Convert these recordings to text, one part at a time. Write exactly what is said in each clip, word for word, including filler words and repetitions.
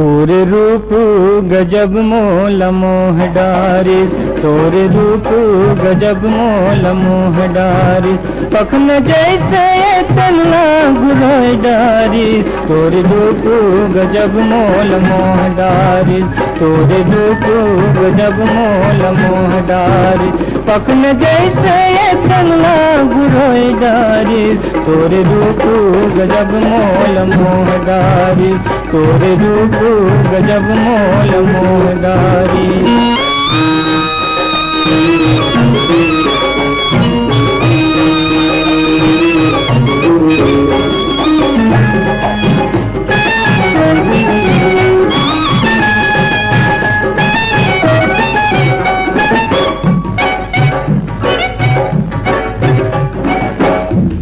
तोरे रूप गजब मोला मोह डारिस, तोरे रूप गजब मोला मोह डारिस। पखना जइसे ए तन ला गुरोय डारिस, तोरे रूप गजब मोला मोह डारिस, तोरे रूप गजब मोला मोह डारिस। पखना जइसे ए तन ला गुरोय डारिस, तोरे रूप गजब मोला मोह डारिस, तोरे रूप गजब मोला मोह डारिस।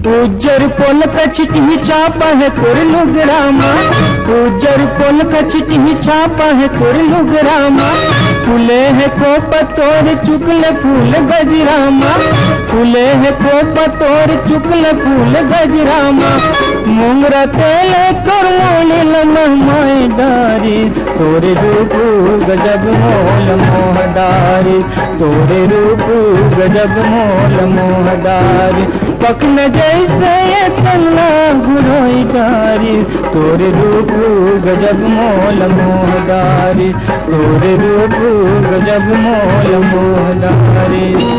उज्जर पोलका छिटही छापा हे तोर लुगरा मा, उज्जर पोलका छिटही छापा हे तोर लुगरा मा। फूले हे कोपा तोर चुकले फूल गजरा मा, फूले हे कोपा तोर चुकले फूल गजरा मा। मोंगरा तेल तोर मोली ल महमाय डारिस, तोरे रूप गजब मोला मोह डारिस, तोरे रूप गजब मोला मोह डारिस। पखना जइसे ए तन ला गुरोय डारिस, तोरे रूप गजब मोला मोह डारिस, तोरे रूप गजब मोला मोह डारिस।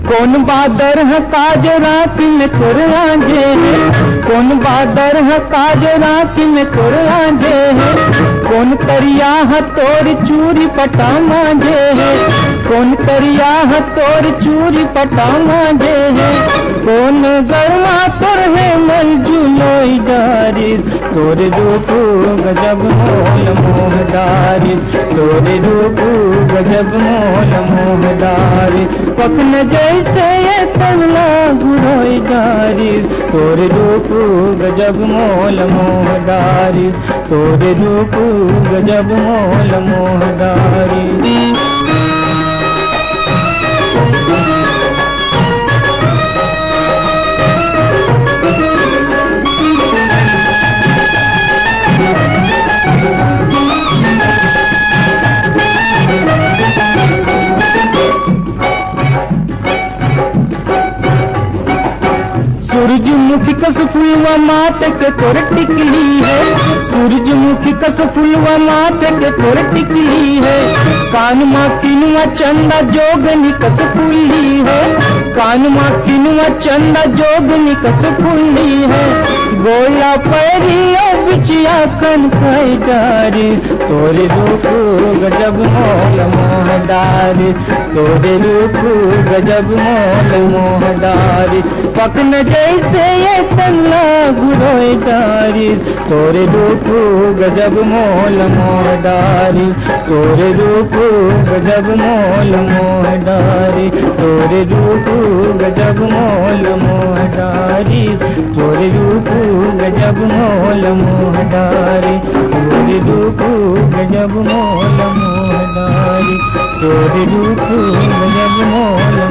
कोन बादर ह काजरा तिल तोर आगे हे, कोन बादर ह काजरा तिल तोर आगे हे। कोन तरिया ह तोर चूरी पटा मांगे हे, कोन तरिया ह तोर चूरी पटा मांगे हे। कोन गरमा तोर हे मल जुलोई डारिस, तोरे रूप गजब मोला मोह डारिस, तोरे रूप गजब मोला मोह डारिस। पखना जइसे ए तन ला गुरोय डारिस, तोरे रूप गजब मोला मोह डारिस, तोरे रूप गजब मोला मोह डारिस। सूरजमुखी कस फुलवा माथ के तोर टिकली हे, सूरजमुखी कस फुलवा माथ के तोर टिकली हे। कान मा किनुआ चंदा जोगनी कस फुल्ली हे, कान मा किनुआ चंदा जोगनी कस फुल्ली हे। गोला पैरी अउ बिछिया कन कई डारिस, तोरे रूप गजब मोला मोह डारिस, तोरे रूप गजब मोला मोह डारिस। पखना जइसे ए तन ला गुरोय डारिस, तोरे रूप गजब मोला मोह डारिस, तोरे रूप गजब मोला मोह डारिस, तोरे रूप गजब मोला मोह डारिस, तोरे रूप गजब मोला मोह डारिस, तोरे रूप गजब मोला मोह डारिस, तोरे रूप गजब मोला